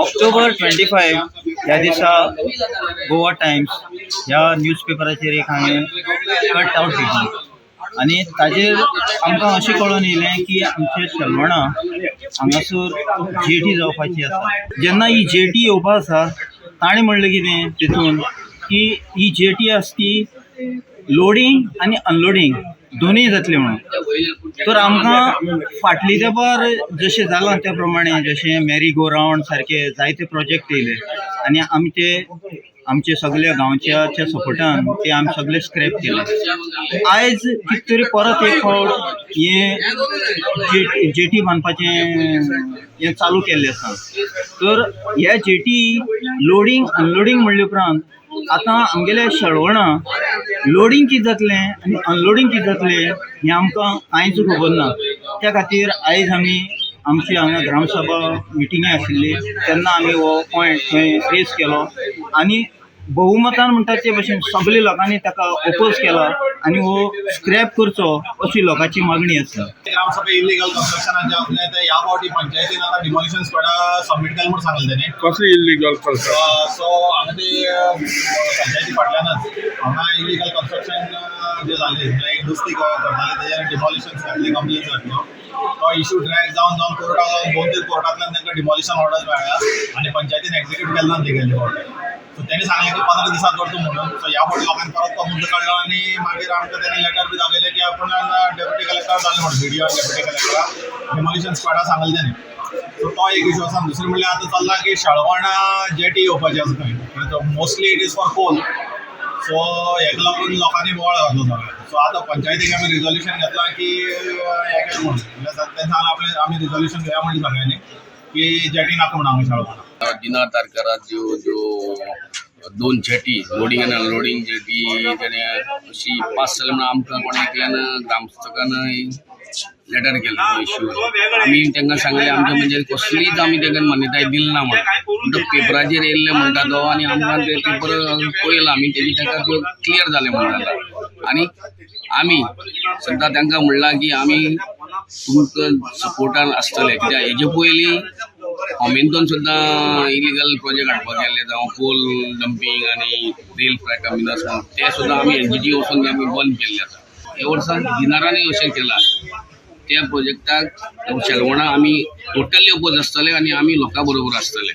ऑक्टोबर 25 ह्या दिसा गोवा टायम्स ह्या न्यूजपेपराचेर एक हांवें कट आवट दिली आनी ताजेर आमकां अशें कळून येयलें की आमचे शेलवणा हांगासर जेटी जावपाची आसा. जेन्ना ही जेटी येवपा आसा, ताणें म्हणलें कितें तितून की ही जेटी आसा ती लोडींग आनी अनलोडींग दोनूय जातली म्हणून. तर आमकां फाटली तेंपार जशें जालां त्या प्रमाणे, जशें मॅरी गो रावंड सारके जायते प्रोजेक्ट येयले आनी आमी ते आमचे सगल्या गांवच्या सपोर्टान ते आमी सगळे स्क्रॅप केले. आयज कितें तरी परत एक फावट हे जेटी बांदपाचें हें चालू केल्लें आसा. तर ह्या जेटी लोडींग अनलोडींग म्हणले उपरांत आतां आमगेल्या शेळवणा लोडींग कितें जातलें आनी अनलोडींग कितें जातलें हें आमकां कांयच खबर ना. त्या खातीर आयज आमी आमची हांगा ग्रामसभा मिटिंगे आशिल्ली तेन्ना आमी हो पॉयंट थंय रेज केलो आनी बहुमतान म्हणटा ते भशेन सगळे लोकांनी ताका ओपोज केला आनी हो स्क्रॅप करचो अशी लोकांची मागणी आसा. ग्रामसभा इलिगल कन्स्ट्रक्शनाचे आसलें ते ह्या फावटी पंचायतीन आतां डिमॉलिशन स्क्वॉडा सबमीट केलें म्हूण सांगलें तेणी. कसली इलिगल कन्स्ट्रक्शन? सो हांगा ते पंचायती फाटल्यानच हांगा इलिगल कन्स्ट्रक्शन जे जालें, म्हणजे एक दुसरी करताले, तेजेर डिमॉलिशन घातली, कंप्लेन घातल्यो. तो इशू ड्रॅग जावन जावन कोर्टाक जावन दोन तीन कोर्टांतल्यान तांकां डिमॉलिशन ऑर्डर्स मेळ्ळ्या आनी पंचायतीन एक्झिक्यूट केलें ना ते गेल्ले फावटी. सो तेणी सांगलें की 15 दिसां करता म्हणून. सो ह्या फावटी लोकांनी परत तो मुद्दो काडलो आनी मागीर आमकां तेणी लेटर बी दाखयलें की आपूण डेप्युटी कलेक्टर जालें म्हणून, बीडीओ आनी डेप्युटी कलेक्टराक डिमॉलिशन स्क्वॉडा सांगलें तेणी. सो तो एक इशू आसा. दुसरें म्हणल्यार आतां चल्लां की शेळवणा जेटी येवपाची आसा खंय, mostly it is for coal. So हेका लागून लोकांनी बोवाळ घातलो सगळ्याक. सो आतां पंचायतीक आमी रिजोल्युशन घेतलां की हें केलें म्हणून, म्हणल्यार तें सांगलां आपलें, आमी रिजोल्युशन घेया म्हणलें सगळ्यांनी की जेटी नाका म्हणून हांगा शेळवणा. दिना तारकरात ज्यो ज्यो दोन जेटी, लोडींग आनी अनलोडींग जेटी तेणे अशी पास जाली म्हणून आमकां कोणा एकल्यान ग्रामस्थकान लेटर केलें. तो इश्यू आमी तांकां सांगलें, आमच्या म्हणजे कसलीच आमी तांकां मान्यताय दिली ना म्हणून. तो पेपराचेर येयल्लें म्हणटा तो आनी आमकां ते पेपर पळयला आमी, तेजी ताका त्यो क्लियर जालें म्हणटा. आनी आमी सद्दां तांकां म्हणलां की आमी तुमकां सपोर्टान आसतले, कित्याक हेजे पयलीं कॉमेंतून सुद्दां इलिगल प्रोजेक्ट हाडपाक गेल्ले, जावं कोल डंपींग आनी रेल फ्राय टर्मिनस म्हणून, ते सुद्दां आमी एनजीटी वचून आमी बंद केल्ले आसा. हे वर्सा दिनारांनी अशें केलां त्या प्रोजेक्टाक शेलवणा आमी टोटली ओपोज आसतले आनी आमी लोकां बरोबर आसतले.